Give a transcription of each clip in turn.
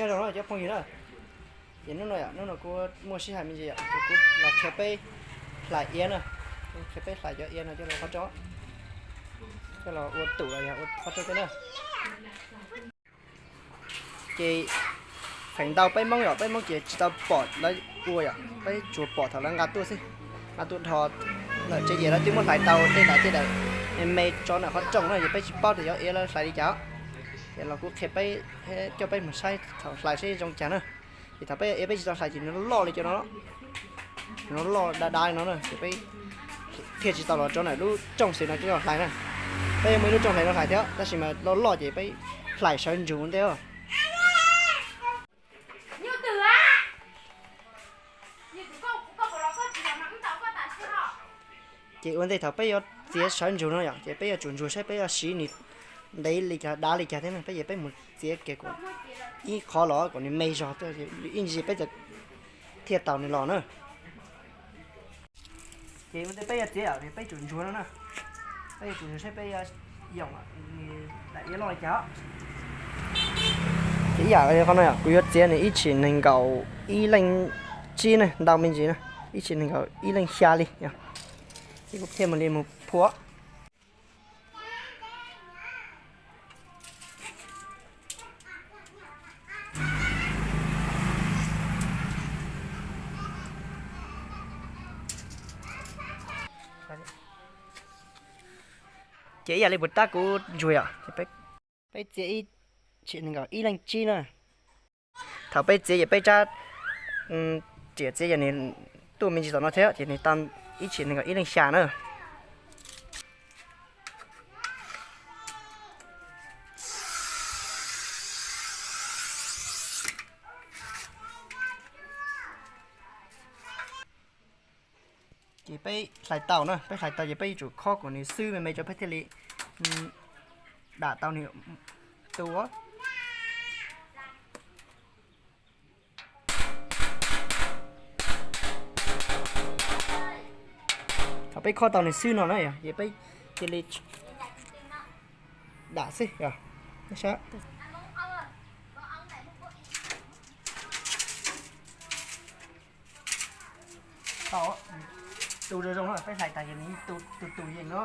Zoo no cov phooj ywg na, ces hnub no yom, hnub no kuv muaj sij hawm me ntsis yom, ces kuv los qhia peb hlais iav na, qhia peb hlais cov iav no coj los qhov rooj, coj los ua tum los yog ua qhov rooj tej na. Ces feem ntau peb Hmoob yom, peb Hmoob ces tsis tau pom lawv ua yom, peb tsuas pom thaum lawv nqa tuaj xwb, nqa tuaj dhos ntawm tsev ces lawv twb muab hlais tau tej daim tej daim me me tso ntawm qhov rooj na, ces peb tsis paub tias cov iav lawv hlais li cas. Ces los kuv qhia peb, coj peb mus saib thaum hlais saib zoo cas na. Ces thaum peb iav peb tsis tau hlais ces nws loj li cov no, nws loj dav dav li no na, ces peb thiaj tsis tau los rau ntawm lub rooj xwb no coj hlais na. Peb muaj ib lub rooj hlais no hlais thiab, tab sis mas loj loj ces peb hlais sawv ntsug ua ntej. Ces ua ntej thaum peb yuav txiav sawv ntsug no yom, ces peb yuav tsum ntsuas saib peb yuav siv nws ntev li cas dav li cas thiab na, peb ces peb mus txiav kiag kuv ib qho los kom nws me zog tuaj, ib ntsis peb thiaj tau nws los na. Ces ua ntej peb yuav txiav yom, peb tsum ntsuas no na, peb yuav tsum ntsuas saib peb yuav yoom nws daim iav loj li cas. Ces ib yam li qhov no yom, kuv yuav txiav nws ib tshim nees nkaum ib leej tsib na, ntau me ntsis na, ib tshim nees nkaum ib leej xya li yom. Ces kuv thiaj mus li mus phua. Ces ib yam li puas tab kuv ntsuas yom, peb txiav ib tshim nees nkaum ib leej tsib na. Thaum peb txiav ces peb rab riam txiav ces nws tuaj me ntsis tom no thiab ces nws tau ib tshim nees nkaum ib leej xya na. Ces peb hlais tau na, peb hlais tau ces peb yuav tsum khob kom nws xwb me me rau peb thiaj li dam tau nws tu. Thaum peb khob tau nws xwb no na yog ces peb cia li dam xwb yog. Tu zoo zoo no peb hlais tas ces nws tu tus yeej no.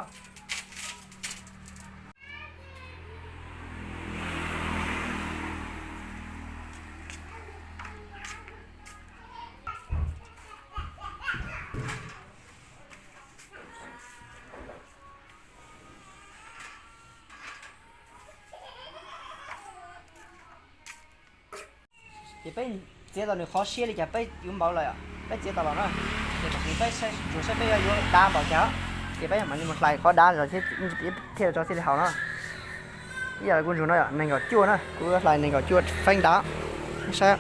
Ces peb txiav tau nws qhov siab li cas peb yuav npaum lawm, peb txiav tau los na. Ces tam sim peb ntsuas saib peb yuav dav npaum cas, ces peb mam li mus hlais qhov dav los thiab, thiaj tso thiaj li haum no. Ib yam kuv ntsuas no yog nees nkaum cuaj na, kuv hlais nees nkaum cuaj feeb dav. Saib,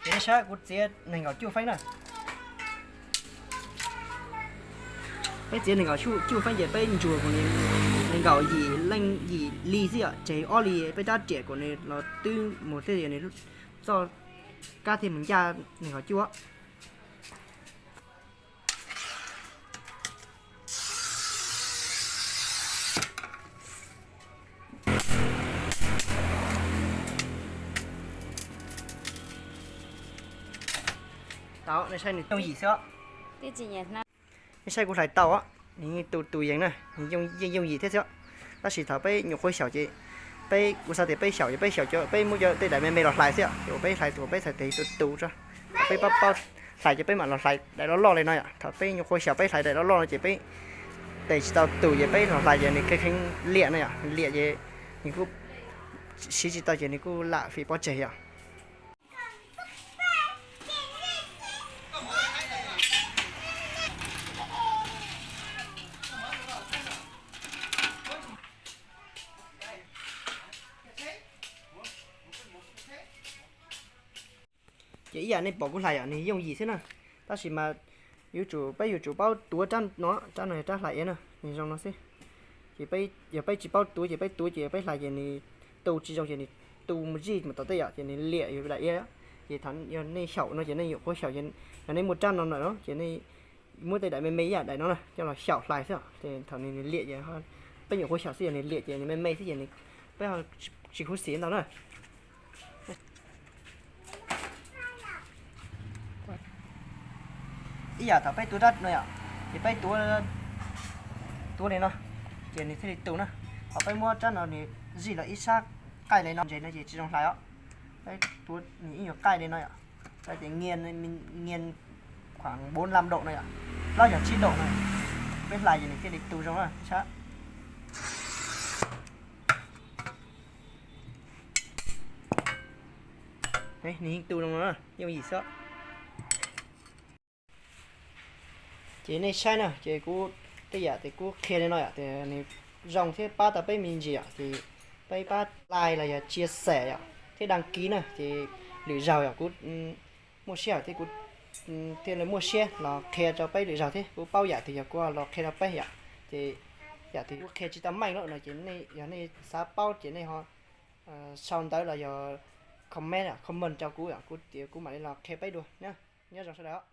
ces nej saib kuv txiav nees nkaum cuaj feeb na. Peb txiav nees nkaum cuaj feeb ces peb ntsuas kom nws nees nkaum yim leej yim li xwb yom, tseg ob li peb rab riam kom nws los twb mus thiaj yog nws txoj kab thiaj mus ncaj nees nkaum cuaj. Tau, nej saib nws yooj yim xwb. Nej saib kuv hlais tau, nws yeej tu tus yees na, nws yeej yooj yim thiab xwb. Tab sis thaum peb nyuam qhuav xyaum ces peb, kuv xav tias peb xyaum ces peb xyaum cov, peb muab cov tej daim me me los hlais xwb, ces uas peb hlais tus uas peb txhais tes tu tu tso. Thaum peb paub paub hlais ces peb mam los hlais daim loj loj li no yom. Thaum peb nyuam qhuav xyaum peb hlais daim loj loj no ces peb tes tsis tau tus ces peb los hlais ces nws kheev kheev liam no yom, liam ces nws kuj siv tsis tau ces nws kuj lam fim pov tseg yom. Ces ib yam nej pom kuv hlais yom, nws yooj yim xwb na, tab sis mas yuav tsum, peb yuav tsum paub tuav rab no, rab no yog rab hlais iav na, nws zoo no xwb. Ces peb, yog peb tsis paub tuav ces peb tuav ces peb hlais ces nws tu tsis zoo ces nws tu mus zij mus tom tej yom, ces nws liam yus daim iav. Ces thaum yog nej xyaum no ces nej nyuam qhuav xyaum, yog nej muaj rab no lawm no ces nej muab tej daim me me ib yam daim no na coj los xyaum hlais xwb, ces thaum nws liam ces peb nyuam qhuav xyaum xwb yog nws liam ces nws me me xwb ces peb ho tsis khuv xim ntau na. Ib yam thaum peb tuav rab no yom, ces peb tuav, tuav li no, ces nws thiaj li tu na. Ho peb muab rab no nws zij los ib sab qaij li no ntses no ces tsis zoo hlais os. Peb tuav nws ib nyuag qaij li no yom, rau ces nyias, nyias khoảng bốn lăm độ no yom, plaub caug tsib độ no, peb hlais ces nws thiaj li tu zoo na sab. Nws yeej tu zoo no, yooj yim xwb. Ces nej saib na, ces kuv tej yam tias kuv qhia li no yom, tias nws zoo thiab pab tau peb me ntsis yom, ces peb pab like los yog chia sẻ yom, thiab đăng ký na, ces lwm zaug yom kuv muaj siab thiab kuv thiaj li muaj siab los qhia rau peb lwm zaug thiab. Kuv paub yam twg yog kuv los qhia rau peb yom. Ces yam twg kuv qhia tsis tau meej lawm no ces nej yog nej xav paub ces nej ho sau ntawv los yog comment, comment rau kuv, kuv tias kuv mam li los qhia peb dua na. Nyob zoo sawv daws.